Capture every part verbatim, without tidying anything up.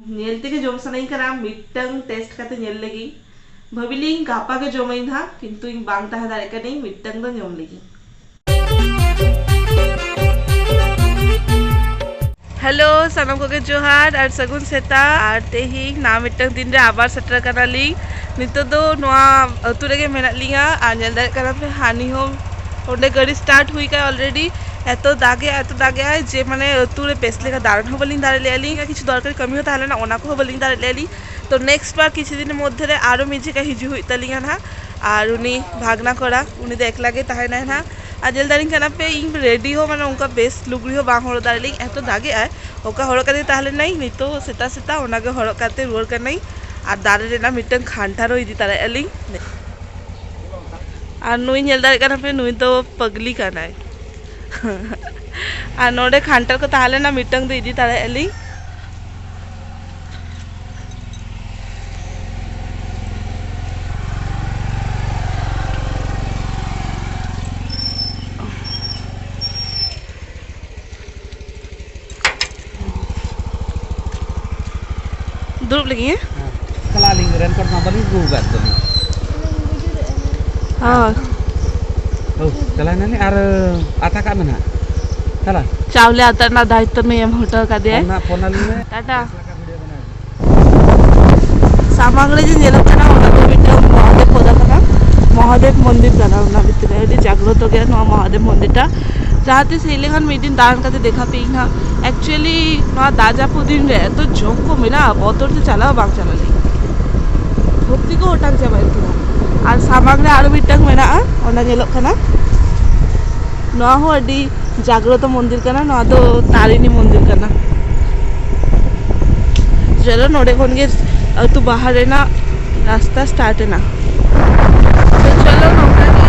ᱧᱮᱞ ᱛᱮᱜᱮ ᱡᱚᱢ ᱥᱟᱱᱟᱧ ᱠᱟᱱᱟ, ᱢᱤᱫᱴᱟᱝ ᱴᱮᱥᱴ ᱠᱟᱛᱮ ᱧᱮᱞ ᱞᱮᱜᱤᱧ᱾ ᱵᱷᱟᱹᱵᱤ ᱞᱤᱧ ᱜᱟᱯᱟ ᱜᱮ ᱡᱚᱢᱟᱹᱧ ᱦᱟᱸᱜ, ᱠᱤᱱᱛᱩ ᱤᱧ ᱵᱟᱝ ᱛᱟᱦᱮᱸ ᱫᱟᱲᱮᱭᱟᱜ ᱠᱟᱹᱱᱟᱹᱧ, ᱢᱤᱫᱴᱟᱝ ᱫᱚ ᱡᱚᱢ ᱞᱮᱜᱤᱧ᱾ ᱦᱮᱞᱳ, ᱥᱟᱱᱟᱢ ᱠᱚᱜᱮ ᱡᱚᱦᱟᱨ ᱟᱨ ᱥᱟᱹᱜᱩᱱ ᱥᱮᱛᱟᱜ᱾ ᱟᱨ ᱛᱮᱦᱮᱧ ᱱᱟᱣᱟ ᱢᱤᱫᱴᱟᱝ ᱫᱤᱱ ᱨᱮ ᱟᱵᱟᱨ ᱥᱮᱴᱮᱨ ᱠᱟᱱᱟᱞᱤᱧ᱾ ᱱᱤᱛᱚᱜ ᱫᱚ ᱱᱚᱣᱟ ᱟᱹᱛᱩ ᱨᱮᱜᱮ ᱢᱮᱱᱟᱜ ᱞᱤᱧᱟ᱾ ᱟᱨ ᱧᱮᱞ ᱫᱟᱲᱮᱭᱟᱜ ᱠᱟᱱᱟ ᱯᱮ, ᱦᱟᱹᱱᱤ ᱦᱚᱸ ᱚᱸᱰᱮ ᱜᱟᱹᱰᱤ ᱥᱴᱟᱨᱴ ᱦᱩᱭ ᱠᱟᱱᱟ ᱚᱞᱨᱮᱰᱤ᱾ ᱮᱛᱚ ᱫᱟᱜᱮ, ᱮᱛᱚ ᱫᱟᱜᱮ ᱟᱭ ᱡᱮ ᱢᱟᱱᱮ ᱟᱹᱛᱩ ᱨᱮ ᱵᱮᱥ ᱞᱮᱠᱟ ᱫᱟᱬᱟᱱ ᱦᱚᱸ ᱵᱟᱹᱞᱤᱧ ᱫᱟᱲᱮ ᱞᱮᱜᱼᱟ ᱞᱤᱧ᱾ ᱠᱤᱪᱷᱩ ᱫᱚᱨᱠᱟᱨᱤ ᱠᱟᱹᱢᱤ ᱦᱚᱸ ᱛᱟᱦᱮᱸ ᱞᱮᱱᱟ, ᱚᱱᱟ ᱠᱚᱦᱚᱸ ᱵᱟᱹᱞᱤᱧ ᱫᱟᱲᱮ ᱞᱮᱜᱼᱟ ᱞᱤᱧ᱾ ᱛᱚ ᱱᱮᱠᱥᱴ ᱵᱟᱨ ᱠᱤᱪᱷᱩ ᱫᱤᱱ ᱢᱚᱫᱽᱫᱷᱮ ᱨᱮ ᱟᱨᱚ ᱢᱤᱫ ᱡᱟᱭᱜᱟ ᱦᱤᱡᱩᱜ ᱦᱩᱭᱩᱜ ᱛᱟᱹᱞᱤᱧᱟ ᱱᱟᱦᱟᱜ᱾ ᱟᱨ ᱩᱱᱤ ᱵᱷᱟᱜᱽᱱᱟ ᱠᱚᱲᱟ, ᱩᱱᱤ ᱫᱚ ᱮᱠᱞᱟ ᱜᱮ ᱛᱟᱦᱮᱱᱟᱭ ᱱᱟᱦᱟᱜ᱾ ᱟᱨ ᱧᱮᱞ ᱫᱟᱲᱮᱧ ᱠᱟᱱᱟ ᱯᱮ, ᱤᱧ ᱨᱮᱰᱤ ᱦᱚᱸ ᱢᱟᱱᱮ ᱚᱱᱠᱟ ᱵᱮᱥ ᱞᱩᱜᱽᱲᱤ ᱦᱚᱸ ᱵᱟᱝ ᱦᱚᱨᱚᱜ ᱫᱟᱲᱮ ᱞᱤᱧ, ᱮᱛᱚ ᱫᱟᱜᱮ ᱟᱭ᱾ ᱚᱠᱟ ᱦᱚᱨᱚᱜ ᱠᱟᱛᱮ ᱛᱟᱦᱮᱸ ᱞᱮᱱᱟᱹᱧ, ᱱᱤᱛᱚᱜ ᱥᱮᱛᱟᱜ ᱥᱮᱛᱟᱜ ᱚᱱᱟᱜᱮ ᱦᱚᱨᱚᱜ ᱠᱟᱛᱮ ᱨᱩᱣᱟᱹᱲ ᱠᱟᱹᱱᱟᱹᱧ᱾ ᱟᱨ ᱫᱟᱨᱮ ᱨᱮᱱᱟᱜ ᱢᱤᱫᱴᱟᱝ ᱠᱷᱟᱱᱴᱟᱨ ᱦᱚᱸ ᱤᱫᱤ ᱛᱟᱨᱟᱭᱮᱫᱼᱟ ᱞᱤᱧ᱾ ᱟᱨ ᱱᱩᱭ ᱧᱮᱞ ᱫᱟᱲᱮᱭᱟᱜ ᱠᱟᱱᱟ ᱯᱮ, ᱱᱩᱭ ᱫᱚ ᱯᱟᱜᱽᱞᱤ ᱠᱟᱱᱟᱭ᱾ ᱟᱨ ᱱᱚᱰᱮ ᱠᱷᱟᱱᱴᱟᱨ ᱠᱚ ᱛᱟᱦᱮᱸ ᱞᱮᱱᱟ, ᱢᱤᱫᱴᱟᱝ ᱫᱚ ᱤᱫᱤ ᱛᱟᱨᱟᱭᱮᱫᱼᱟ ᱞᱤᱧ᱾ ᱫᱩᱲᱩᱵ ᱞᱟᱹᱜᱤᱫ, ᱦᱮᱸ? ᱦᱮᱸ᱾ ᱪᱟᱞᱟᱜ ᱟᱹᱞᱤᱧ, ᱨᱮᱱᱠᱳᱴ ᱢᱟ ᱵᱟᱹᱞᱤᱧ ᱟᱹᱜᱩ ᱟᱠᱟᱫ ᱛᱟᱹᱞᱤᱧ᱾ ᱦᱳᱭ᱾ ᱦᱳᱭ, ᱪᱟᱞᱟᱣ ᱮᱱᱟᱞᱤᱧ ᱟᱨ ᱟᱛᱟ ᱠᱟᱜ ᱢᱮ ᱱᱟᱦᱟᱜ᱾ ᱪᱟᱞᱟᱜ᱾ ᱪᱟᱣᱞᱮ ᱟᱛᱟ ᱨᱮᱱᱟᱜ ᱫᱟᱭᱤᱛᱛᱚ ᱱᱩᱭ ᱮᱢ ᱦᱚᱴᱚ ᱠᱟᱫᱮᱭᱟᱭ᱾ ᱯᱷᱳᱱ ᱱᱟ-, ᱯᱷᱳᱱ ᱟᱹᱞᱤᱧ ᱢᱮ᱾ ᱴᱟᱴᱟ᱾ ᱥᱟᱢᱟᱝ ᱨᱮ ᱡᱮ ᱧᱮᱞᱚᱜ ᱠᱟᱱᱟ, ᱚᱱᱟ ᱫᱚ ᱢᱤᱫᱴᱟᱝ ᱢᱚᱦᱟᱫᱮᱵ ᱯᱚᱫᱟ ᱠᱟᱱᱟ, ᱢᱚᱦᱟᱫᱮᱵ ᱢᱚᱱᱫᱤᱨ ᱠᱟᱱᱟ᱾ ᱚᱱᱟ ᱵᱷᱤᱛᱨᱤ ᱨᱮ ᱟᱹᱰᱤ ᱡᱟᱜᱽᱨᱚᱛᱚ ᱜᱮᱭᱟ ᱱᱚᱣᱟ ᱢᱚᱦᱟᱫᱮᱵ ᱢᱚᱱᱫᱤᱨ ᱴᱟ᱾ ᱡᱟᱦᱟᱸ ᱛᱤᱥ ᱦᱮᱡ ᱞᱮᱠᱷᱟᱱ ᱢᱤᱫ ᱫᱤᱱ ᱫᱟᱬᱟᱱ ᱠᱟᱛᱮ ᱫᱮᱠᱷᱟ ᱯᱮᱭᱟᱹᱧ ᱦᱟᱸᱜ᱾ Actually ᱱᱚᱣᱟ ᱫᱟᱜ ᱡᱟᱹᱯᱩᱫ ᱫᱤᱱ ᱨᱮ ᱮᱛᱚ ᱡᱚᱢ ᱠᱚ ᱢᱮᱱᱟᱜᱼᱟ, ᱵᱚᱛᱚᱨ ᱛᱮ ᱪᱟᱞᱟᱣ ᱵᱟᱝ ᱪᱟᱞᱟᱜ ᱞᱟᱹᱜᱤᱫ, ᱵᱷᱚᱠᱛᱤ ᱠᱚ ᱚᱴᱟᱝ ᱪᱟᱵᱟᱭᱮᱫ ᱛᱤᱧᱟ᱾ ᱟᱨ ᱥᱟᱢᱟᱝ ᱨᱮ ᱟᱨᱚ ᱢᱤᱫᱴᱟᱝ ᱢᱮᱱᱟᱜᱼᱟ, ᱚᱱᱟ ᱧᱮᱞᱚᱜ ᱠᱟᱱᱟ᱾ ᱱᱚᱣᱟ ᱦᱚᱸ ᱟᱹᱰᱤ ᱡᱟᱜᱽᱨᱚᱛᱚ ᱢᱚᱱᱫᱤᱨ ᱠᱟᱱᱟ, ᱱᱚᱣᱟ ᱫᱚ ᱛᱟᱨᱤᱱᱤ ᱢᱚᱱᱫᱤᱨ ᱠᱟᱱᱟ᱾ ᱪᱚᱞᱚ, ᱱᱚᱰᱮ ᱠᱷᱚᱱ ᱜᱮ ᱟᱹᱛᱩ ᱵᱟᱦᱟᱨ ᱨᱮᱱᱟᱜ ᱨᱟᱥᱛᱟ ᱥᱴᱟᱨᱴ ᱮᱱᱟ᱾ ᱛᱚ ᱪᱚᱞᱚ, ᱱᱚᱝᱠᱟ ᱜᱮ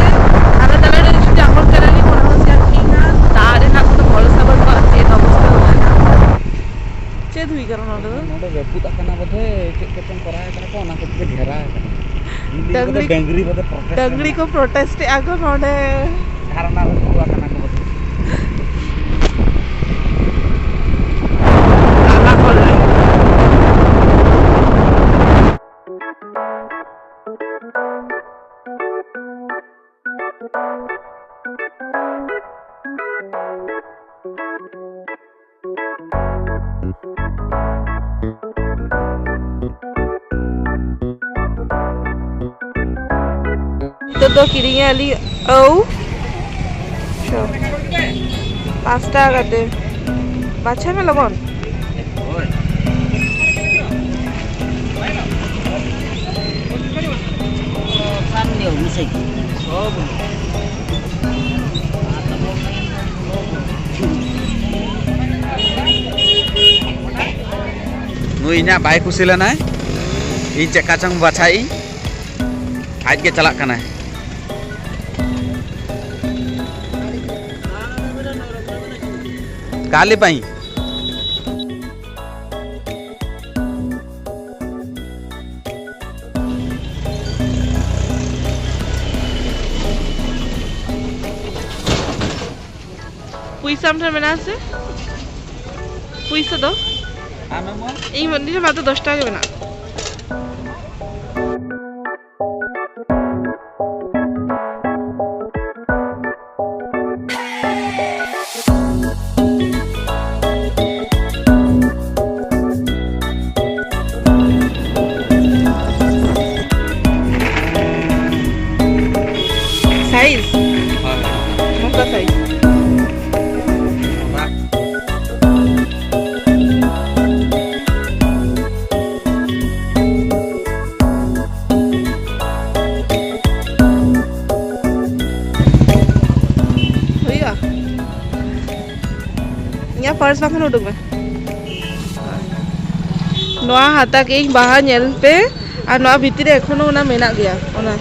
ᱟᱞᱮ ᱛᱟᱞᱟ ᱨᱮ ᱡᱩᱫᱤ ᱟᱸᱜᱚᱲ ᱠᱟᱱᱟ ᱞᱤᱧ, ᱚᱱᱟ ᱦᱚᱸ ᱥᱮᱭᱟᱨ ᱴᱷᱤᱠ ᱱᱟ᱾ ᱫᱟᱜ ᱨᱮᱱᱟᱜ ᱠᱳᱱᱳ ᱵᱷᱚᱨᱥᱟ ᱵᱟᱹᱱᱩᱜᱼᱟ, ᱪᱮᱫ ᱚᱵᱚᱥᱛᱟ ᱦᱩᱭᱩᱜᱼᱟ ᱱᱟᱜ᱾ ᱪᱮᱫ ᱦᱩᱭ ᱠᱟᱱᱟ ᱱᱚᱰᱮ ᱫᱚ? ᱱᱚᱰᱮ ᱨᱟᱹᱯᱩᱫ ᱟᱠᱟᱱᱟ ᱵᱚᱫᱷᱚᱭ, ᱪᱮᱫ ᱠᱚᱪᱚᱝ ᱠᱚᱨᱟᱣ ᱠᱟᱱᱟ ᱠᱚ, ᱚᱱᱟ ᱠᱷᱟᱹᱛᱤᱨ ᱛᱮ ᱜᱷᱮᱨᱟ ᱟᱠᱟᱱᱟ᱾ ᱰᱟᱹᱝᱨᱤ, ᱰᱟᱹᱝᱨᱤ ᱠᱚ ᱯᱨᱚᱴᱮᱥᱴ ᱮᱫᱟ᱾ ᱠᱚ ᱯᱨᱚᱴᱮᱥᱴ ᱮᱫᱼᱟ ᱠᱚ ᱱᱚᱰᱮ᱾ ᱫᱷᱟᱨᱱᱟ ᱨᱮ ᱫᱩᱲᱩᱵ ᱟᱠᱟᱱᱟ ᱠᱚ ᱵᱚᱫᱷᱚᱭ᱾ ᱛᱟᱞᱟ ᱠᱚᱨᱮ᱾ ᱠᱤᱨᱤᱧᱟ ᱟᱹᱞᱤᱧ ᱟᱹᱣ᱾ ᱪᱚ᱾ ᱯᱟᱸᱪ ᱴᱟᱠᱟ ᱠᱟᱛᱮ᱾ ᱵᱟᱪᱷᱟᱣ ᱢᱮ ᱞᱚᱜᱚᱱ᱾ ᱱᱩᱭ ᱤᱧᱟᱹᱜ ᱵᱟᱭ ᱠᱩᱥᱤ ᱞᱮᱱᱟᱭ, ᱤᱧ ᱪᱮᱫᱠᱟ ᱪᱚᱝ ᱵᱟᱪᱷᱟᱭᱮᱫ ᱤᱧ, ᱟᱡ ᱜᱮ ᱪᱟᱞᱟᱜ ᱠᱟᱱᱟᱭ᱾ ᱠᱟᱞᱤ ᱵᱟᱭ᱾ ᱯᱩᱭᱥᱟᱹ ᱟᱢ ᱴᱷᱮᱱ ᱢᱮᱱᱟᱜᱼᱟ ᱥᱮ? ᱯᱩᱭᱥᱟᱹ ᱫᱚ? ᱟᱢ ᱮᱢᱚᱜ? ᱤᱧ ᱢᱚ-, ᱤᱧ ᱴᱷᱮᱱ ᱢᱟᱛᱨᱚ ᱫᱚᱥ ᱴᱟᱠᱟ ᱜᱮ ᱢᱮᱱᱟᱜᱼᱟ᱾ ᱥᱟᱭᱤᱡ? ᱦᱳᱭ᱾ ᱱᱚᱝᱠᱟ ᱥᱟᱭᱤᱡ᱾ ᱦᱩᱭᱩᱜᱼᱟ? ᱤᱧᱟᱹᱜ ᱯᱟᱨᱥ ᱵᱟᱝᱠᱷᱟᱱ ᱩᱰᱩᱠ ᱢᱮ᱾ ᱱᱚᱣᱟ ᱦᱟᱛᱟᱣ ᱠᱮᱫ ᱟᱹᱧ, ᱵᱟᱦᱟ ᱧᱮᱞ ᱯᱮ᱾ ᱟᱨ ᱱᱚᱣᱟ ᱵᱷᱤᱛᱤᱨ ᱨᱮ ᱮᱠᱷᱚᱱᱳ ᱚᱱᱟ ᱢᱮᱱᱟᱜ ᱜᱮᱭᱟ, ᱚᱱᱟ,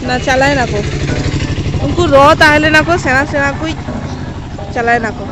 ᱚᱱᱟ ᱪᱟᱞᱟᱭ ᱱᱟᱠᱚ᱾ ᱩᱱᱠᱩ ᱨᱚ ᱛᱟᱦᱮᱸ ᱞᱮᱱᱟ ᱠᱚ, ᱥᱮᱬᱟ ᱥᱮᱬᱟ ᱠᱚ ᱪᱟᱞᱟᱭ ᱱᱟᱠᱚ᱾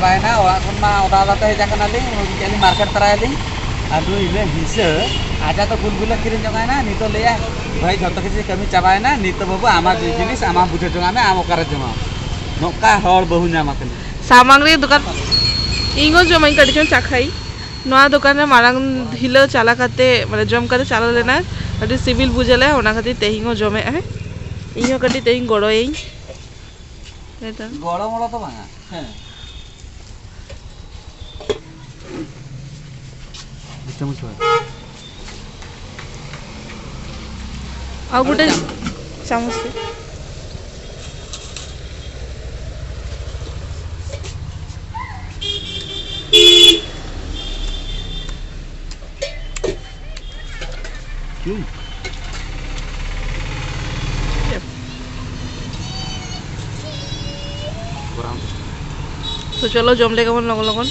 ᱪᱟᱵᱟᱭᱮᱱᱟ, ᱚᱲᱟᱜ ᱠᱷᱚᱱ ᱢᱟ ᱚᱫᱟ ᱚᱫᱟ ᱛᱮ ᱦᱮᱡ ᱟᱠᱟᱱᱟᱞᱤᱧ, ᱩᱱᱤ ᱞᱤᱧ ᱢᱟᱨᱠᱮᱴ ᱛᱟᱨᱟᱭᱟᱞᱤᱧ᱾ ᱟᱨ ᱱᱩᱭ ᱤᱱᱟᱹ ᱦᱤᱸᱥᱟᱹ, ᱟᱡᱟᱜ ᱫᱚ ᱜᱩᱞᱜᱩᱞᱟᱹ ᱠᱤᱨᱤᱧ ᱡᱚᱝᱟᱭᱱᱟ, ᱱᱤᱛᱚᱜ ᱞᱟᱹᱭᱟ, "ᱵᱷᱟᱹᱭ, ᱡᱷᱚᱛᱚ ᱠᱤᱪᱷᱩ ᱠᱟᱹᱢᱤ ᱪᱟᱵᱟᱭᱮᱱᱟ, ᱱᱤᱛᱚᱜ ᱵᱟᱹᱵᱩ ᱟᱢᱟᱜ ᱡᱤᱱᱤᱥ ᱟᱢᱟᱜ ᱵᱩᱡᱷᱟᱹᱣ ᱡᱚᱝᱟᱜ ᱢᱮ, ᱟᱢ ᱚᱠᱟᱨᱮ ᱡᱚᱢᱟᱢ?" ᱱᱚᱝᱠᱟ ᱦᱚᱲ ᱵᱟᱹᱦᱩ ᱧᱟᱢ ᱟᱠᱟᱱᱟ᱾ ᱥᱟᱢᱟᱝ ᱨᱮ ᱫᱚᱠᱟᱱ, ᱤᱧ ᱦᱚᱸ ᱡᱚᱢᱟᱹᱧ ᱠᱟᱹᱴᱤᱡ ᱪᱚᱝ ᱪᱟ ᱠᱷᱟᱭ᱾ ᱱᱚᱣᱟ ᱫᱚᱠᱟᱱ ᱨᱮ ᱢᱟᱲᱟᱝ ᱦᱤᱞᱟᱹ ᱪᱟᱞᱟ ᱠᱟᱛᱮ, ᱢᱟᱱᱮ, ᱡᱚᱢ ᱠᱟᱛᱮ ᱪᱟᱞᱟᱣ ᱞᱮᱱᱟ, ᱟᱹᱰᱤ ᱥᱤᱵᱤᱞ ᱵᱩᱡᱷᱟᱹᱣ ᱞᱮᱱᱟ, ᱚᱱᱟ ᱠᱷᱟᱹᱛᱤᱨ ᱛᱮᱦᱮᱧ ᱦᱚᱸ ᱡᱚᱢᱮᱫ ᱟᱭ᱾ ᱤᱧ ᱦᱚᱸ ᱠᱟᱹᱴᱤᱡ ᱛᱮᱦᱮᱧ ᱜᱚᱲᱚᱭᱟᱹᱧ᱾ ᱦᱮᱸ ᱛᱚ᱾ ᱜᱚᱲᱚ ᱢᱚᱲᱚ ᱫᱚ ᱵᱟᱝᱟ᱾ ᱦᱮᱸ᱾ ᱪᱟᱢᱚᱪ ᱦᱚᱸ᱾ ᱟᱨ ᱜᱚᱴᱟ ᱪᱟᱢ- ᱪᱟᱢᱚᱪ ᱛᱮ᱾ ᱦᱩᱸ᱾ ᱛᱚ ᱪᱚᱞᱚ ᱡᱚᱢ ᱞᱮᱜᱮ ᱵᱚᱱ ᱞᱚᱜᱚᱱ ᱞᱚᱜᱚᱱ᱾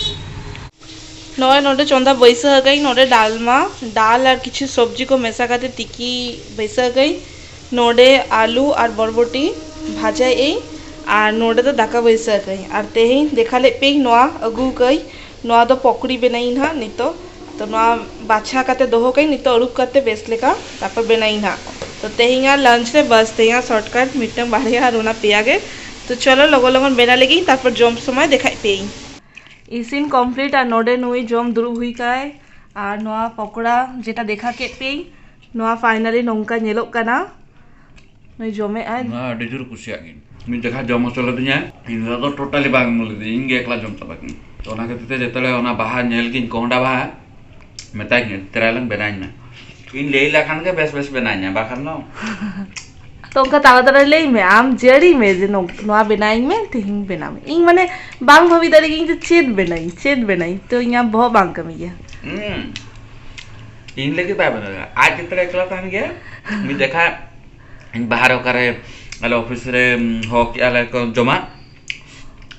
ᱱᱚᱜᱼᱚᱭ ᱱᱚᱰᱮ ᱪᱚᱸᱫᱟ ᱵᱟᱹᱭᱥᱟᱹᱣ ᱟᱠᱟᱫᱟᱹᱧ, ᱱᱚᱰᱮ ᱰᱟᱞᱢᱟ, ᱰᱟᱞ ᱟᱨ ᱠᱤᱪᱷᱩ ᱥᱚᱵᱽᱡᱤ ᱠᱚ ᱢᱮᱥᱟ ᱠᱟᱛᱮ ᱛᱤᱠᱤ ᱵᱟᱹᱭᱥᱟᱹᱣ ᱟᱠᱟᱫᱟᱹᱧ᱾ ᱱᱚᱰᱮ ᱟᱹᱞᱩ ᱟᱨ ᱵᱚᱨᱵᱚᱴᱤ ᱵᱷᱟᱡᱟᱭᱮᱫ ᱟᱹᱧ, ᱟᱨ ᱱᱚᱰᱮ ᱫᱚ ᱫᱟᱠᱟ ᱵᱟᱹᱭᱥᱟᱹᱣ ᱟᱠᱟᱫᱟᱹᱧ᱾ ᱟᱨ ᱛᱮᱦᱮᱧ ᱫᱮᱠᱷᱟ ᱞᱮᱫ ᱯᱮᱭᱟᱹᱧ ᱱᱚᱣᱟ ᱟᱹᱜᱩ ᱟᱠᱟᱫᱟᱹᱧ, ᱱᱚᱣᱟ ᱫᱚ ᱯᱚᱠᱚᱲᱤ ᱵᱮᱱᱟᱣᱤᱧ ᱱᱟᱦᱟᱜ ᱱᱤᱛᱚᱜ᱾ ᱛᱚ ᱱᱚᱣᱟ ᱵᱟᱪᱷᱟ ᱠᱟᱛᱮ ᱫᱚᱦᱚ ᱠᱟᱜ ᱟᱹᱧ ᱱᱤᱛᱚᱜ ᱟᱹᱨᱩᱵ ᱠᱟᱛᱮ ᱵᱮᱥ ᱞᱮᱠᱟ, ᱛᱟᱨᱯᱚᱨ ᱵᱮᱱᱟᱣᱤᱧ ᱱᱟᱦᱟᱜ᱾ ᱛᱚ ᱛᱮᱦᱮᱧᱟᱜ ᱞᱟᱧᱪ ᱨᱮ ᱵᱟᱥ ᱛᱮᱦᱮᱧᱟᱜ ᱥᱚᱨᱴᱠᱟᱴ ᱢᱤᱫᱴᱟᱝ ᱵᱟᱨᱭᱟ ᱟᱨ ᱚᱱᱟ ᱯᱮᱭᱟ ᱜᱮ᱾ ᱛᱚ ᱪᱚᱞᱚ ᱞᱚᱜᱚᱱ ᱞᱚᱜᱚᱱ ᱵᱮᱱᱟᱣ ᱞᱮᱜᱤᱧ, ᱛᱟᱨᱯᱚᱨ ᱡᱚᱢ ᱥᱚᱢᱚᱭ ᱫᱮᱠᱷᱟᱭ ᱯᱮᱭᱟᱹᱧ᱾ ᱤᱥᱤᱱ ᱠᱚᱢᱯᱞᱤᱴ ᱟᱨ ᱱᱚᱰᱮ ᱱᱩᱭ ᱡᱚᱢ ᱫᱩᱲᱩᱵ ᱦᱩᱭ ᱠᱟᱭ᱾ ᱟᱨ ᱱᱚᱣᱟ ᱯᱚᱠᱚᱲᱟ ᱡᱮᱴᱟ ᱫᱮᱠᱷᱟ ᱠᱮᱫ ᱯᱮᱭᱟᱹᱧ, ᱱᱚᱣᱟ ᱯᱷᱟᱭᱱᱟᱞᱤ ᱱᱚᱝᱠᱟ ᱧᱮᱞᱚᱜ ᱠᱟᱱᱟ᱾ ᱱᱩᱭ ᱡᱚᱢᱮᱫ ᱟᱭ᱾ ᱱᱚᱣᱟ ᱟᱹᱰᱤ ᱡᱳᱨ ᱠᱩᱥᱤᱭᱟᱜ ᱜᱤᱧ᱾ ᱢᱤᱫ ᱡᱚᱠᱷᱟ ᱡᱚᱢ ᱦᱚᱪᱚ ᱞᱮᱫᱤᱧᱟ, ᱤᱧ ᱫᱚ ᱟᱫᱚ ᱴᱳᱴᱟᱞᱤ ᱵᱟᱝ ᱮᱢ ᱞᱮᱫᱤᱧᱟ, ᱤᱧ ᱜᱮ ᱮᱠᱞᱟ ᱡᱚᱢ ᱪᱟᱵᱟ ᱠᱤᱧ᱾ ᱛᱚ ᱚᱱᱟ ᱠᱷᱟᱹᱛᱤᱨ ᱛᱮ ᱡᱮᱛᱮ ᱚᱱᱟ ᱵᱟᱦᱟ ᱧᱮᱞ ᱜᱤᱧ, ᱠᱚᱦᱰᱟ ᱵᱟᱦᱟ, ᱢᱮᱛᱟᱭ ᱠᱟᱹᱱᱟᱹᱧ, "ᱛᱮᱨᱟ ᱞᱟᱝ ᱵᱮᱱᱟᱣᱤᱧ ᱢᱮ᱾" ᱤᱧ ᱞᱟᱹᱭ ᱞᱮᱠᱷᱟᱱ ᱜᱮ ᱵᱮᱥ ᱵᱮᱥ ᱵᱮᱱᱟᱣᱤᱧᱟ, ᱵᱟᱠᱷᱟᱱ ᱫᱚ ᱛᱚ ᱚᱱᱠᱟ ᱛᱟᱲᱟᱛᱟᱲᱤ ᱞᱟᱹᱭ ᱢᱮ, ᱟᱢ ᱡᱟᱹᱲᱤ ᱢᱮ ᱡᱮ ᱱᱚᱝ-, ᱱᱚᱣᱟ ᱵᱮᱱᱟᱣᱤᱧ ᱢᱮ, ᱛᱮᱦᱮᱧ ᱵᱮᱱᱟᱣ ᱢᱮ᱾ ᱤᱧ ᱢᱟᱱᱮ ᱵᱟᱝ ᱵᱷᱟᱵᱤ ᱫᱟᱲᱮᱭᱟᱜ ᱜᱤᱭᱟᱹᱧ ᱡᱮ ᱪᱮᱫ ᱵᱮᱱᱟᱣᱤᱧ, ᱪᱮᱫ ᱵᱮᱱᱟᱣᱤᱧ, ᱛᱚ ᱤᱧᱟᱹᱜ ᱵᱚᱦᱚᱜ ᱵᱟᱝ ᱠᱟᱹᱢᱤ ᱜᱮᱭᱟ᱾ ᱦᱩᱸ᱾ ᱤᱧ ᱞᱟᱹᱜᱤᱫ ᱵᱟᱭ ᱵᱮᱱᱟᱣᱟ, ᱟᱡ ᱜᱮ ᱛᱟᱦᱞᱮ ᱮᱠᱞᱟ ᱛᱟᱦᱮᱱ ᱜᱮᱭᱟ᱾ ᱢᱤᱫ ᱡᱚᱠᱷᱟ ᱤᱧ ᱵᱟᱦᱟᱨᱮ ᱚᱠᱟᱨᱮ ᱟᱞᱮ ᱚᱯᱷᱤᱥ ᱨᱮ, ᱩᱸ, ᱦᱚᱦᱚ ᱠᱮᱜᱼᱟ ᱞᱮ ᱠᱚ ᱡᱚᱢᱟᱜ,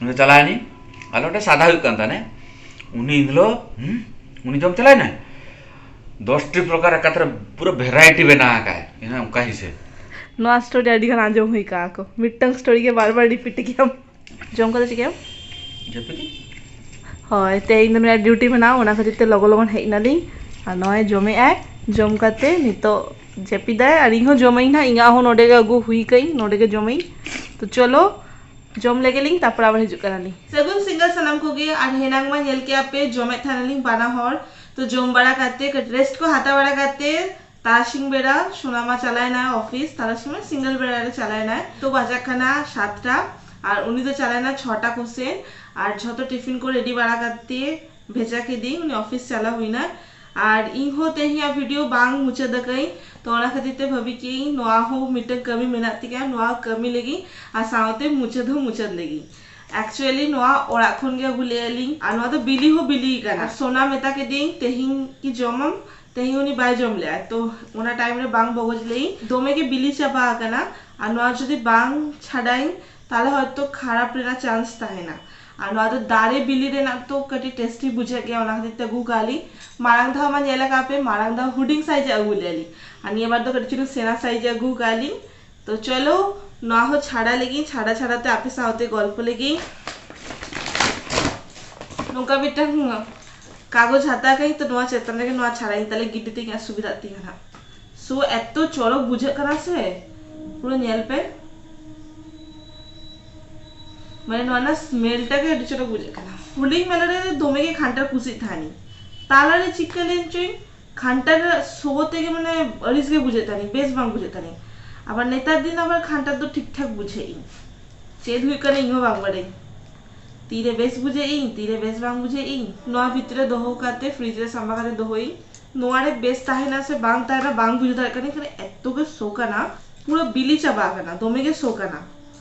ᱚᱸᱰᱮ ᱪᱟᱞᱟᱣ ᱮᱱᱟᱹᱧ᱾ ᱟᱞᱮ ᱚᱸᱰᱮ ᱥᱟᱫᱟ ᱦᱩᱭᱩᱜ ᱠᱟᱱ ᱛᱟᱦᱮᱱᱟ᱾ ᱩᱱᱤ ᱮᱱ ᱦᱤᱞᱳᱜ, ᱦᱩᱸ, ᱩᱱᱤ ᱡᱚᱢ ᱪᱟᱞᱟᱣ ᱮᱱᱟᱭ᱾ ᱫᱚᱥᱴᱤ ᱯᱨᱚᱠᱟᱨ ᱮᱠᱟᱛᱨᱮ ᱯᱩᱨᱟᱹ ᱵᱷᱮᱨᱟᱭᱴᱤ ᱵᱮᱱᱟᱣ ᱟᱠᱟᱫ ᱟᱭ᱾ ᱤᱱᱟᱹ ᱚᱱᱠᱟ ᱦᱤᱥᱟᱹᱵ᱾ ᱱᱚᱣᱟ ᱥᱴᱳᱨᱤ ᱟᱹᱰᱤ ᱜᱟᱱ ᱟᱸᱡᱚᱢ ᱦᱩᱭ ᱠᱟᱜᱼᱟ ᱠᱚ, ᱢᱤᱫᱴᱟᱝ ᱥᱴᱳᱨᱤ ᱜᱮ ᱵᱟᱨ ᱵᱟᱨ ᱨᱤᱯᱤᱴ ᱜᱮᱭᱟᱢ᱾ ᱡᱚᱢ ᱠᱟᱛᱮ ᱪᱤᱠᱟᱹᱭᱟᱢ? ᱡᱟᱹᱯᱤᱫ? ᱦᱳᱭ, ᱛᱮᱦᱮᱧ ᱫᱚ ᱱᱩᱭᱟᱜ ᱰᱤᱭᱩᱴᱤ ᱢᱮᱱᱟᱜᱼᱟ, ᱚᱱᱟ ᱠᱷᱟᱹᱛᱤᱨ ᱛᱮ ᱞᱚᱜᱚᱱ ᱞᱚᱜᱚᱱ ᱦᱮᱡ ᱮᱱᱟᱞᱤᱧ᱾ ᱟᱨ ᱱᱚᱜᱼᱚᱭ ᱡᱚᱢᱮᱜᱼᱟᱭ, ᱡᱚᱢ ᱠᱟᱛᱮ ᱱᱤᱛᱚᱜ ᱡᱟᱹᱯᱤᱫᱟᱭ᱾ ᱟᱨ ᱤᱧ ᱦᱚᱸ ᱡᱚᱢᱟᱹᱧ ᱱᱟᱦᱟᱜ, ᱤᱧᱟᱹᱜ ᱦᱚᱸ ᱱᱚᱰᱮ ᱜᱮ ᱟᱹᱜᱩ ᱦᱩᱭ ᱠᱟᱹᱧ, ᱱᱚᱰᱮ ᱜᱮ ᱡᱚᱢᱟᱹᱧ᱾ ᱛᱚ ᱪᱚᱞᱚ, ᱡᱚᱢ ᱞᱮᱜᱮ ᱞᱤᱧ, ᱛᱟᱨᱯᱚᱨ ᱟᱵᱟᱨ ᱦᱤᱡᱩᱜ ᱠᱟᱱᱟᱞᱤᱧ᱾ ᱥᱟᱹᱜᱩᱱ ᱥᱤᱸᱜᱟᱹᱲ ᱥᱟᱱᱟᱢ ᱠᱚᱜᱮ᱾ ᱟᱨ ᱦᱮᱱᱟᱝ ᱢᱟ ᱧᱮᱞ ᱠᱮᱜᱼᱟ ᱯᱮ, ᱡᱚᱢᱮᱫ ᱛᱟᱦᱮᱱᱟᱞᱤᱧ ᱵᱟᱱᱟ ᱦᱚᱲ᱾ ᱛᱚ ᱡᱚᱢ ᱵᱟᱲᱟ ᱠᱟᱛᱮ, ᱠᱟᱹᱴᱤᱡ ᱨᱮᱥᱴ ᱠᱚ ᱦᱟᱛᱟᱣ ᱵᱟᱲᱟ ᱠᱟᱛᱮ, ᱛᱟᱨᱟᱥᱤᱧ ᱵᱮᱲᱟ ᱥᱳᱱᱟᱢᱟ ᱪᱟᱞᱟᱣᱮᱱᱟᱭ ᱚᱯᱷᱤᱥ, ᱛᱟᱨᱟᱥᱤᱧ ᱢᱟᱱᱮ ᱥᱤᱸᱜᱟᱹᱲ ᱵᱮᱲᱟ ᱨᱮ ᱪᱟᱞᱟᱣᱮᱱᱟᱭ᱾ ᱛᱚ ᱵᱟᱡᱟᱜ ᱠᱟᱱᱟ ᱥᱟᱛᱴᱟ, ᱟᱨ ᱩᱱᱤ ᱫᱚ ᱪᱟᱞᱟᱣᱮᱱᱟ ᱪᱷᱚᱴᱟ ᱠᱚᱥᱮᱱ᱾ ᱟᱨ ᱡᱷᱚᱛᱚ ᱴᱤᱯᱷᱤᱱ ᱠᱚ ᱨᱮᱰᱤ ᱵᱟᱲᱟ ᱠᱟᱛᱮ ᱵᱷᱮᱡᱟ ᱠᱮᱫᱤᱧ, ᱩᱱᱤ ᱚᱯᱷᱤᱥ ᱪᱟᱞᱟᱣ ᱦᱩᱭᱱᱟ᱾ ᱟᱨ ᱤᱧ ᱦᱚᱸ ᱛᱮᱦᱮᱧᱟᱜ ᱵᱷᱤᱰᱤᱭᱳ ᱵᱟᱝ ᱢᱩᱪᱟᱹᱫ ᱟᱠᱟᱫᱟᱹᱧ, ᱛᱚ ᱚᱱᱟ ᱠᱷᱟᱹᱛᱤᱨ ᱛᱮ ᱵᱷᱟᱹᱵᱤ ᱠᱮᱫᱟᱹᱧ ᱱᱚᱣᱟ ᱦᱚᱸ ᱢᱤᱫᱴᱟᱝ ᱠᱟᱹᱢᱤ ᱢᱮᱱᱟᱜ ᱛᱤᱧᱟ, ᱱᱚᱣᱟ ᱠᱟᱹᱢᱤ ᱞᱟᱹᱜᱤᱫ ᱟᱨ ᱥᱟᱶᱛᱮ ᱢᱩᱪᱟᱹᱫ ᱦᱚᱸ ᱢᱩᱪᱟᱹᱫ ᱞᱟᱹᱜᱤᱫ᱾ ᱮᱠᱪᱩᱭᱮᱞᱤ ᱱᱚᱣᱟ ᱚᱲᱟᱜ ᱠᱷᱚᱱ ᱜᱮ ᱟᱹᱜᱩ ᱞᱮᱫᱼᱟ ᱞᱤᱧ, ᱟᱨ ᱱᱚᱣᱟ ᱫᱚ ᱵᱤᱞᱤ ᱦᱚᱸ ᱵᱤᱞᱤ ᱠᱟᱱᱟ᱾ ᱟᱨ ᱥᱳᱱᱟ ᱢᱮᱛᱟ ᱠᱮᱫᱤᱧ, "ᱛᱮᱦᱮᱧ ᱠᱤ ᱡᱚᱢᱟᱢ?" ᱛᱮᱦᱮᱧ ᱩᱱᱤ ᱵᱟᱭ ᱡᱚᱢ ᱞᱮᱫᱼᱟ, ᱛᱚ ᱚᱱᱟ ᱴᱟᱭᱤᱢ ᱨᱮ ᱵᱟᱝ ᱵᱚᱜᱚᱡ ᱞᱮᱫᱟᱹᱧ, ᱫᱚᱢᱮ ᱜᱮ ᱵᱤᱞᱤ ᱪᱟᱵᱟ ᱟᱠᱟᱱᱟ᱾ ᱟᱨ ᱱᱚᱣᱟ ᱡᱩᱫᱤ ᱵᱟᱝ ᱪᱷᱟᱰᱟᱭᱟᱹᱧ, ᱛᱟᱦᱞᱮ ᱦᱚᱭᱛᱚ ᱠᱷᱟᱨᱟᱯ ᱨᱮᱱᱟᱜ ᱪᱟᱱᱥ ᱛᱟᱦᱮᱱᱟ᱾ ᱟᱨ ᱱᱚᱣᱟ ᱫᱚ ᱫᱟᱨᱮ ᱵᱤᱞᱤ ᱨᱮᱱᱟᱜ ᱛᱚ ᱠᱟᱹᱴᱤᱡ ᱴᱮᱥᱴᱤ ᱵᱩᱡᱷᱟᱹᱜ ᱜᱮᱭᱟ, ᱚᱱᱟ ᱠᱷᱟᱹᱛᱤᱨ ᱛᱮ ᱟᱹᱜᱩ ᱠᱟᱜᱼᱟ ᱞᱤᱧ᱾ ᱢᱟᱲᱟᱝ ᱫᱷᱟᱣ ᱢᱟ ᱧᱮᱞ ᱟᱠᱟᱫ ᱯᱮ, ᱢᱟᱲᱟᱝ ᱫᱷᱟᱣ ᱦᱩᱰᱤᱧ ᱥᱟᱭᱤᱡ ᱟᱹᱜᱩ ᱞᱮᱫᱼᱟ ᱞᱤᱧ, ᱟᱨ ᱱᱤᱭᱟᱹ ᱵᱟᱨ ᱫᱚ ᱠᱟᱹᱴᱤᱡ ᱪᱩᱞᱩᱝ ᱥᱮᱬᱟ ᱥᱟᱭᱤᱡ ᱟᱹᱜᱩ ᱠᱟᱜᱼᱟ ᱞᱤᱧ᱾ ᱛᱚ ᱪᱚᱞᱚ, ᱱᱚᱣᱟ ᱦᱚᱸ ᱪᱷᱟᱲᱟ ᱞᱮᱜᱤᱧ, ᱪᱷᱟᱲᱟ ᱪᱷᱟᱲᱟ ᱛᱮ ᱟᱯᱮ ᱥᱟᱶᱛᱮ ᱜᱚᱞᱯᱚ ᱞᱮᱜᱤᱧ᱾ ᱱᱚᱝᱠᱟ ᱢᱤᱫᱴᱟᱝ ᱠᱟᱜᱚᱡᱽ ᱦᱟᱛᱟᱣ ᱠᱟᱜ ᱟᱹᱧ, ᱛᱚ ᱱᱚᱣᱟ ᱪᱮᱛᱟᱱ ᱨᱮᱜᱮ ᱱᱚᱣᱟ ᱪᱷᱟᱲᱟᱧ ᱛᱟᱞᱮ ᱜᱤᱰᱤ ᱛᱤᱧ ᱟᱨ ᱥᱩᱵᱤᱫᱷᱟᱜ ᱛᱤᱧᱟ ᱦᱟᱸᱜ᱾ ᱥᱳ ᱮᱛᱚ ᱪᱚᱨᱚᱠ ᱵᱩᱡᱷᱟᱹᱜ ᱠᱟᱱᱟ ᱥᱮ, ᱯᱩᱨᱟᱹ ᱧᱮᱞ ᱯᱮ, ᱢᱟᱱᱮ ᱱᱚᱣᱟ ᱨᱮᱱᱟᱜ ᱥᱢᱮᱞ ᱴᱟ ᱜᱮ ᱟᱹᱰᱤ ᱪᱚᱨᱚᱠ ᱵᱩᱡᱷᱟᱹᱜ ᱠᱟᱱᱟ᱾ ᱦᱩᱰᱤᱧ ᱵᱮᱞᱟ ᱨᱮ ᱫᱚᱢᱮ ᱜᱮ ᱠᱷᱟᱱᱴᱟᱲ ᱠᱩᱥᱤᱜ ᱛᱟᱦᱮᱱᱤᱧ, ᱛᱟᱞᱟᱨᱮ ᱪᱤᱠᱟᱹ ᱞᱮᱱ ᱪᱚᱧ, ᱠᱷᱟᱱᱴᱟᱲ ᱥᱚ ᱛᱮᱜᱮ ᱢᱟᱱᱮ ᱟᱹᱲᱤᱥ ᱜᱮ ᱵᱩᱡᱷᱟᱹᱜ ᱛᱟᱦᱮᱱᱤᱧ, ᱵᱮᱥ ᱵᱟᱝ ᱵᱩᱡᱷᱟᱹᱜ ᱛᱟᱦᱮᱱᱤᱧ᱾ ᱟᱵᱟᱨ ᱱᱮᱛᱟᱨ ᱫᱤᱱ ᱟᱵᱟᱨ ᱠᱷᱟᱱᱴᱟᱲ ᱫᱚ ᱴᱷᱤᱠ ᱴᱷᱟᱠ ᱵᱩᱡᱷᱟᱹᱜ ᱤᱧ, ᱪᱮᱫ ᱦᱩᱭᱩᱜ ᱠᱟᱱᱟ ᱤᱧ ᱦᱚᱸ ᱵᱟᱝ ᱵᱟᱰᱟᱭᱤᱧ, ᱛᱤᱨᱮ ᱵᱮᱥ ᱵᱩᱡᱷᱟᱹᱜ ᱤᱧ, ᱛᱤᱨᱮ ᱵᱮᱥ ᱵᱟᱝ ᱵᱩᱡᱷᱟᱹᱜ ᱤᱧ᱾ ᱱᱚᱣᱟ ᱵᱷᱤᱛᱨᱤ ᱨᱮ ᱫᱚᱦᱚ ᱠᱟᱛᱮ, ᱯᱷᱨᱤᱡᱽ ᱨᱮ ᱥᱟᱢᱵᱟ ᱠᱟᱛᱮ ᱫᱚᱦᱚᱭᱤᱧ᱾ ᱱᱚᱣᱟ ᱨᱮ ᱵᱮᱥ ᱛᱟᱦᱮᱱᱟ ᱥᱮ ᱵᱟᱝ ᱛᱟᱦᱮᱱᱟ ᱵᱟᱝ ᱵᱩᱡᱷᱟᱹᱣ ᱫᱟᱲᱮᱭᱟᱜ ᱠᱟᱹᱱᱟᱹᱧ, ᱠᱟᱨᱚᱱ ᱮᱛᱚ ᱜᱮ ᱥᱚ ᱠᱟᱱᱟ, ᱯᱩᱨᱟᱹ ᱵᱤᱞᱤ ᱪᱟᱵᱟ ᱟᱠᱟᱱᱟ, ᱫᱚᱢᱮ ᱜᱮ ᱥᱚ ᱠᱟᱱᱟ᱾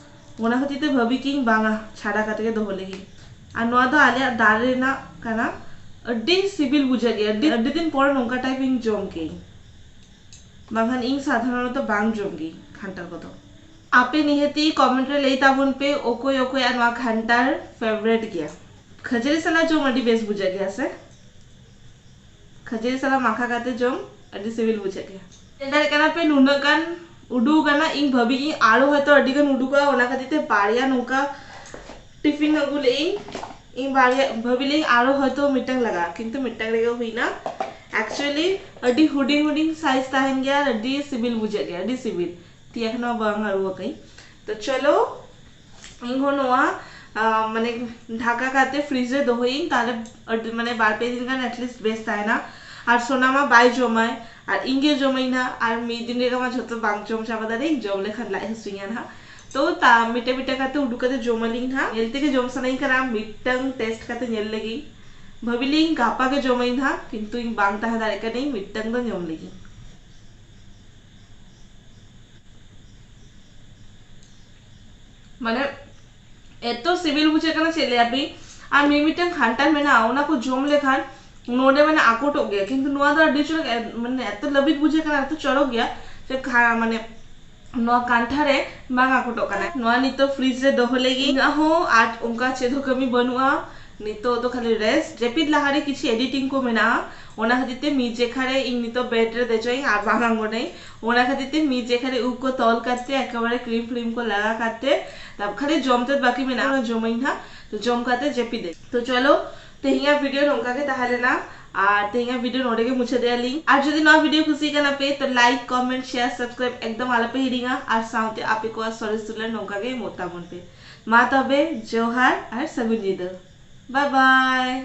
ᱚᱱᱟ ᱠᱷᱟᱹᱛᱤᱨ ᱛᱮ ᱵᱷᱟᱹᱵᱤ ᱠᱤᱧ ᱵᱟᱝᱟ, ᱪᱷᱟᱰᱟ ᱠᱟᱛᱮ ᱜᱮ ᱫᱚᱦᱚ ᱞᱟᱹᱜᱤᱫ᱾ ᱟᱨ ᱱᱚᱣᱟ ᱫᱚ ᱟᱞᱮᱭᱟᱜ ᱫᱟᱨᱮ ᱨᱮᱱᱟᱜ ᱠᱟᱱᱟ, ᱟᱹᱰᱤ ᱥᱤᱵᱤᱞ ᱵᱩᱡᱷᱟᱹᱜ ᱜᱮᱭᱟ, ᱟᱹᱰᱤ, ᱟᱹᱰᱤ ᱫᱤᱱ ᱯᱚᱨ ᱱᱚᱝᱠᱟ ᱴᱟᱭᱤᱯ ᱤᱧ ᱡᱚᱢ ᱠᱮᱜ ᱤᱧ, ᱵᱟᱝᱠᱷᱟᱱ ᱤᱧ ᱥᱟᱫᱷᱟᱨᱚᱱᱚᱛᱚ ᱵᱟᱝ ᱡᱚᱢ ᱜᱮ ᱠᱷᱟᱱᱴᱟᱲ ᱠᱚᱫᱚ᱾ ᱟᱯᱮ ᱱᱤᱦᱟᱹᱛᱤ ᱠᱚᱢᱮᱱᱴ ᱨᱮ ᱞᱟᱹᱭ ᱛᱟᱵᱚᱱ ᱯᱮ ᱚᱠᱚᱭ ᱚᱠᱚᱭᱟᱜ ᱱᱚᱣᱟ ᱠᱷᱟᱱᱴᱟᱲ ᱯᱷᱮᱵᱟᱨᱮᱴ ᱜᱮᱭᱟ᱾ ᱠᱷᱟᱹᱡᱟᱹᱲᱤ ᱥᱟᱞᱟᱜ ᱡᱚᱢ ᱟᱹᱰᱤ ᱵᱮᱥ ᱵᱩᱡᱷᱟᱹᱜ ᱜᱮᱭᱟ ᱥᱮ? ᱠᱷᱟᱹᱡᱟᱹᱲᱤ ᱥᱟᱞᱟᱜ ᱢᱟᱠᱷᱟ ᱠᱟᱛᱮ ᱡᱚᱢ ᱟᱹᱰᱤ ᱥᱤᱵᱤᱞ ᱵᱩᱡᱷᱟᱹᱜ ᱜᱮᱭᱟ᱾ ᱧᱮᱞ ᱫᱟᱲᱮᱭᱟᱜ ᱠᱟᱱᱟ ᱯᱮ ᱱᱩᱱᱟᱹᱜ ᱜᱟᱱ ᱩᱰᱩᱠ ᱟᱠᱟᱱᱟ, ᱤᱧ ᱵᱷᱟᱹᱵᱤ ᱤᱧ ᱟᱨᱚ ᱦᱚᱭᱛᱳ ᱟᱹᱰᱤ ᱜᱟᱱ ᱩᱰᱩᱠᱚᱜᱼᱟ, ᱚᱱᱟ ᱠᱷᱟᱹᱛᱤᱨ ᱛᱮ ᱵᱟᱨᱭᱟ ᱱᱚᱝᱠᱟ ᱴᱤᱯᱷᱤᱱ ᱟᱹᱜᱩ ᱞᱮᱫᱟᱹᱧ ᱤᱧ ᱵᱟᱨᱭᱟ, ᱵᱷᱟᱹᱵᱤ ᱞᱮᱫᱟᱹᱧ ᱟᱨᱚ ᱦᱚᱭᱛᱳ ᱢᱤᱫᱴᱟᱝ ᱞᱟᱜᱟᱜᱼᱟ, ᱠᱤᱱᱛᱩ ᱢᱤᱫᱴᱟᱝ ᱨᱮᱜᱮ ᱦᱩᱭᱱᱟ᱾ Actually ᱟᱹᱰᱤ ᱦᱩᱰᱤᱧ ᱦᱩᱰᱤᱧ ᱥᱟᱭᱤᱡ ᱛᱟᱦᱮᱱ ᱜᱮᱭᱟ ᱟᱨ ᱟᱹᱰᱤ ᱥᱤᱵᱤᱞ ᱵᱩᱡᱷᱟᱹᱜ ᱜᱮᱭᱟ, ᱟᱹᱰᱤ ᱥᱤᱵᱤᱞ᱾ ᱛᱤ ᱮᱠᱷᱚᱱᱳ ᱵᱟᱝ ᱟᱹᱨᱩ ᱟᱠᱟᱫᱟᱹᱧ᱾ ᱛᱚ ᱪᱚᱞᱚ, ᱤᱧ ᱦᱚᱸ ᱱᱚᱣᱟ ᱟᱸ, ᱢᱟᱱᱮ ᱰᱷᱟᱠᱟ ᱠᱟᱛᱮ ᱯᱷᱨᱤᱡᱽ ᱨᱮ ᱫᱚᱦᱚᱭᱟᱹᱧ, ᱛᱟᱦᱞᱮ ᱟᱹᱰᱤ ᱢᱟᱱᱮ ᱵᱟᱨ ᱯᱮ ᱫᱤᱱ ᱜᱟᱱ ᱮᱴᱞᱤᱥᱴ ᱵᱮᱥ ᱛᱟᱦᱮᱱᱟ᱾ ᱟᱨ ᱥᱳᱱᱟ ᱢᱟ ᱵᱟᱭ ᱡᱚᱢᱟᱭ, ᱟᱨ ᱤᱧ ᱜᱮ ᱡᱚᱢᱟᱹᱧ ᱱᱟᱦᱟᱜ, ᱟᱨ ᱢᱤᱫ ᱫᱤᱱ ᱨᱮᱜᱮ ᱢᱟ ᱡᱷᱚᱛᱚ ᱵᱟᱝ ᱡᱚᱢ ᱪᱟᱵᱟ ᱫᱟᱲᱮᱭᱟᱜᱼᱟᱹᱧ, ᱡᱚᱢ ᱞᱮᱠᱷᱟᱱ ᱞᱟᱡ ᱦᱟᱹᱥᱩᱧᱟ ᱱᱟᱦᱟᱜ᱾ ᱛᱚ ᱛᱟ ᱢᱤᱫᱴᱮᱡ ᱢᱤᱫᱴᱮᱡ ᱠᱟᱛᱮ ᱩᱰᱩᱠ ᱠᱟᱛᱮ ᱡᱚᱢᱟᱞᱤᱧ ᱱᱟᱦᱟᱜ, ᱧᱮᱞ ᱛᱮᱜᱮ ᱡᱚᱢ ᱥᱟᱱᱟᱧ ᱠᱟᱱᱟ, ᱢᱤᱫᱴᱟᱝ ᱴᱮᱥᱴ ᱠᱟᱛᱮ ᱧᱮᱞ ᱞᱮᱜᱤᱧ᱾ ᱵᱷᱟᱹᱵᱤ ᱞᱤᱧ ᱜᱟᱯᱟ ᱜᱮ ᱡᱚᱢᱟᱹᱧ ᱱᱟᱦᱟᱜ, ᱠᱤᱱᱛᱩ ᱤᱧ ᱵᱟᱝ ᱛᱟᱦᱮᱸ ᱫᱟᱲᱮᱭᱟᱜ ᱠᱟᱹᱱᱟᱹᱧ, ᱢᱤᱫᱴᱟᱝ ᱫᱚ ᱡᱚᱢ ᱞᱮᱜᱤᱧ᱾ ᱢᱟᱱᱮ ᱮᱛᱚ ᱥᱤᱵᱤᱞ ᱵᱩᱡᱷᱟᱹᱜ ᱠᱟᱱᱟ ᱪᱮᱫ ᱞᱟᱹᱭᱟᱯᱮ᱾ ᱟᱨ ᱢᱤᱢᱤᱫᱴᱟᱝ ᱠᱷᱟᱱᱴᱟᱲ ᱢᱮᱱᱟᱜᱼᱟ, ᱚᱱᱟ ᱠᱚ ᱡᱚᱢ ᱞᱮᱠᱷᱟᱱ ᱱᱚᱰᱮ ᱢᱟᱱᱮ ᱟᱠᱚᱴᱚᱜ ᱜᱮᱭᱟ, ᱠᱤᱱᱛᱩ ᱱᱚᱣᱟ ᱫᱚ ᱟᱹᱰᱤ ᱪᱚᱨᱚᱠ ᱮ-, ᱢᱟᱱᱮ ᱮᱛᱚ ᱞᱟᱹᱵᱤᱫ ᱵᱩᱡᱷᱟᱹᱜ ᱠᱟᱱᱟ, ᱮᱛᱚ ᱪᱚᱨᱚᱠ ᱜᱮᱭᱟ ᱡᱮ ᱠᱷᱟ-, ᱢᱟᱱᱮ ᱱᱚᱣᱟ ᱠᱟᱱᱴᱷᱟ ᱨᱮ ᱵᱟᱝ ᱟᱠᱚᱴᱚᱜ ᱠᱟᱱᱟ᱾ ᱱᱚᱣᱟ ᱱᱤᱛᱚᱜ ᱯᱷᱨᱤᱡᱽ ᱨᱮ ᱫᱚᱦᱚ ᱞᱟᱹᱜᱤᱫ᱾ ᱤᱧᱟᱹᱜ ᱦᱚᱸ ᱟᱨ ᱚᱱᱠᱟ ᱪᱮᱫ ᱦᱚᱸ ᱠᱟᱹᱢᱤ ᱵᱟᱹᱱᱩᱜᱼᱟ, ᱱᱤᱛᱚᱜ ᱫᱚ ᱠᱷᱟᱹᱞᱤ ᱨᱮᱥᱴ᱾ ᱡᱟᱹᱯᱤᱫ ᱞᱟᱦᱟᱨᱮ ᱠᱤᱪᱷᱩ ᱮᱰᱤᱴᱤᱝ ᱠᱚ ᱢᱮᱱᱟᱜᱼᱟ, ᱚᱱᱟ ᱠᱷᱟᱹᱛᱤᱨ ᱛᱮ ᱢᱤᱫ ᱡᱮᱠᱷᱟ ᱨᱮ ᱤᱧ ᱱᱤᱛᱚᱜ ᱵᱮᱰ ᱨᱮ ᱫᱮᱡᱚᱜ ᱟᱹᱧ ᱟᱨ ᱵᱟᱝ ᱟᱬᱜᱚᱱᱟᱹᱧ᱾ ᱚᱱᱟ ᱠᱷᱟᱹᱛᱤᱨ ᱛᱮ ᱢᱤᱫ ᱡᱮᱠᱷᱟ ᱨᱮ ᱩᱵ ᱠᱚ ᱛᱚᱞ ᱠᱟᱛᱮ ᱮᱠᱮᱵᱟᱨᱮ ᱠᱨᱤᱢ ᱯᱷᱨᱤᱢ ᱠᱚ ᱞᱟᱜᱟᱣ ᱠᱟᱛᱮ ᱛᱟᱨᱯᱚᱨ ᱠᱷᱟᱹᱞᱤ ᱡᱚᱢ ᱛᱮᱫ ᱵᱟᱹᱠᱤ ᱢᱮᱱᱟᱜᱼᱟ, ᱚᱱᱟ ᱡᱚᱢᱟᱹᱧ ᱦᱟᱸᱜ᱾ ᱛᱚ ᱪᱚᱞᱚ, ᱛᱮᱦᱮᱧᱟᱜ ᱵᱷᱤᱰᱤᱭᱳ ᱱᱚᱝᱠᱟ ᱜᱮ ᱛᱟᱦᱮᱸ ᱞᱮᱱᱟ᱾ ᱟᱨ ᱛᱮᱦᱮᱧᱟᱜ ᱵᱷᱤᱰᱤᱭᱳ ᱱᱚᱰᱮ ᱜᱮ ᱢᱩᱪᱟᱹᱫ ᱮᱫᱟ ᱞᱤᱧ᱾ ᱟᱨ ᱡᱩᱫᱤ ᱱᱚᱣᱟ ᱵᱷᱤᱰᱤᱭᱳ ᱠᱩᱥᱤ ᱠᱟᱱᱟ ᱯᱮ ᱛᱚ ᱞᱟᱭᱤᱠ, ᱠᱚᱢᱮᱱᱴ, ᱥᱮᱭᱟᱨ, ᱥᱟᱵᱥᱠᱨᱟᱭᱤᱵ ᱮᱠᱫᱚᱢ ᱟᱞᱚᱯᱮ ᱦᱤᱲᱤᱧᱟ᱾ ᱟᱨ ᱥᱟᱶᱛᱮ ᱟᱯᱮ ᱠᱚᱣᱟᱜ ᱥᱚᱨᱮᱥ ᱫᱩᱞᱟᱹᱲ ᱱᱚᱝᱠᱟ ᱜᱮ ᱮᱢᱚᱜ ᱛᱟᱵᱚᱱ ᱯᱮ᱾ ᱢᱟ ᱛᱚᱵᱮ ᱡᱚᱦᱟᱨ ᱟᱨ ᱥᱟᱹᱜᱩᱱ ᱧᱤᱫᱟᱹ᱾ ᱵᱟᱭ ᱵᱟᱭ᱾